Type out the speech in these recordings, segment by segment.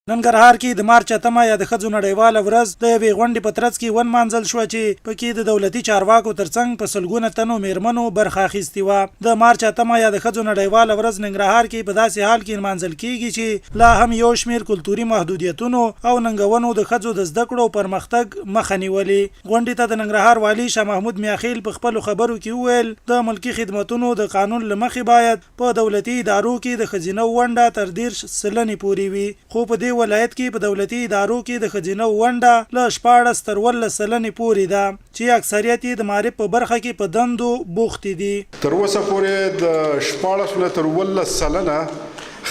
ننګرهار کې د مارچ اتمه یا د ښځو نړیواله ورځ د یوې غونډې په ترڅ کې ونمانځل شوه چې په کې د دولتي چارواکو ترڅنګ په سلګونه تنو میرمنو برخه اخیستې وه. د مارچ اتمه یا د ښځو نړیواله ورځ ننګرهار کې په داسې حال کې نمانځل کیږي چې لا هم یو شمېر کلتوري محدودیتونو او ننګونو د ښځو د زده کړو او پرمختګ مخه نیولې. غونډې ته د ننګرهار والي شاه محمود میاخېل په خپلو خبرو کې وویل، د ملکي خدمتونو د قانون له مخې باید په دولتي ادارو کې د ښځینه ونډه تر 30 سلنې پورې وي، خو په دې ولایت کې په دولتي ادارو کې د ښځینه ونډه له 16 تر 17 سلنې پورې ده، چې اکثریت یې د معارف په برخه کې په دندو بوختې دي. تر اوسه پورې د 16 نه تر 17%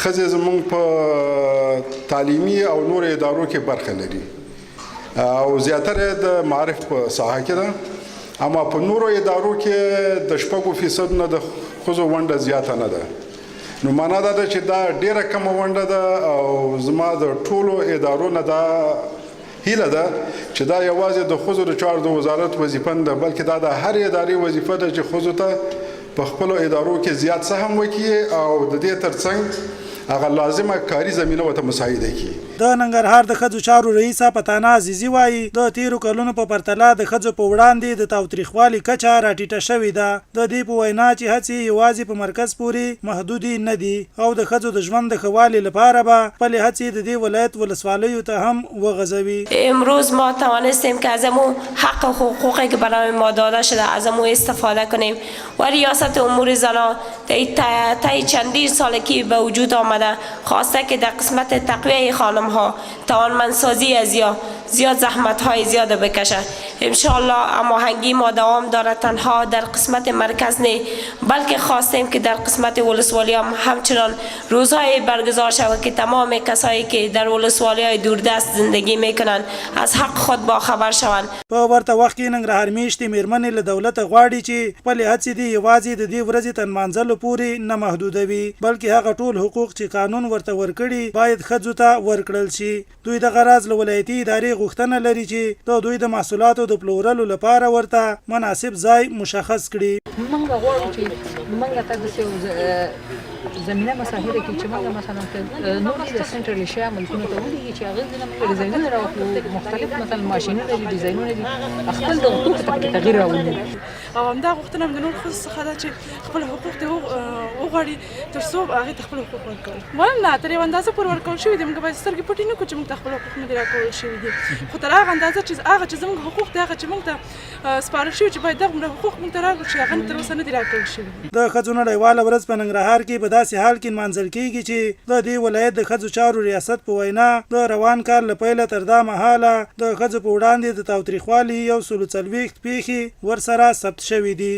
ښځې زموږ په تعلیمي او نورو ادارو کې برخه لري او زیاتره د معارف په ساحه کې ده، اما په نورو ادارو کې د 6% نه د ښځو ونډه زیاته نه ده. نو معنا دا ده چې دا ډیره کمه ونډه ده او زما د ټولو ادارو نه دا هیله ده چې دا یوازې د ښځو د چارو د وزارت وظیفه نه ده، بلکې دا د هرې ادارې وظیفه ده چې ښځو ته په خپلو ادارو کې زیات سهم وکړي او د دې ترڅنګ هغه لازمه کاري زمینه ورته مساعده کړي. د ننګرهار د ښځو چارو رئیسه پتانه عزیزي وايي، د تېرو کلونو په پرتله د ښځو په وړاندې د تاوتریخوالي کچه راټیټه شوې ده. د دې په وینا چې هڅې یې یوازې په مرکز پورې محدودې نه دي او د ښځو د ژوند د ښه والي لپاره به خپلې هڅې د دې ولایت ولسوالیو ته هم وغځوي. امروز ما توانستیم که از امو حق و حقوقی که برای ما داده شده از امو استفاده کنیم و ریاست امور زنان طی چندین سال که به وجود آمده خواسته که در قسمت تقویه خانم ها توانمندسازی از یا زیاد زحمت های زیاد بکشه. انشاءالله هماهنگی ما دوام داره، تنها در قسمت مرکز نه بلکه خواستیم که در قسمت ولسوالی هم همچنان روزهای برگزار شود که تمام کسایی که در ولسوالی های دوردست زندگی میکنند از حق خود با خبر شوند. په ورته وخت کې ننګرهار مېشتې مېرمنې له دولته غواړي چې خپلې هڅې دې یوازې د دې ورځې تر نمانځلو پورې نه محدودوي، بلکې هغه ټول حقوق چې قانون ورته ورکړي باید ښځو ته ورکړل شي. دوی دغه راز له ولایتي ادارې غوښتنه لري چې د دوی د محصولاتو د پلورلو لپاره ورته مناسب ځای مشخص کړي. موږ غواړو چې موږ ته داسې یو زمینه مساعده کړي چې موږ مثلا که نور د سنټرل ایشیا ملکونو ته ولېږي چې هغه ځینې موږ ډیزاینونه راوخلو، مختلف مثلا ماشینونه دي، ډیزاینونه دي، خپل دغه توکو ته پکې تغییر راولي. او همدا غوښتنه هم د نور ښځو څخه ده چې خپل حقوق دې وغواړي تر څو هغې ته خپل حقوق ورکول. نه تر یو اندازه پورې ورکول شوي دي، موږ باید سترګې پټې نه کړو چې موږ ته خپل حقوق نه دي راکول شوي دي، خو تر هغه اندازه چې هغه چې زموږ حقوق دي، هغه چې موږ ته سپارل شوي چې باید دغومره حقوق موږ ته راکړل شي، هغه تر اوسه نه دي راکړل شوي. د ښځو نړیواله ورځ په ننګرهار کې په داسې حال کې نمانځل کېږي چې د دې ولایت د ښځو چارو ریاست په وینا د روان کال له پیله تر دا مهاله د ښځو په وړاندې د تاوتریخوالي 140 پېښې ورسره ثبت شوې دي.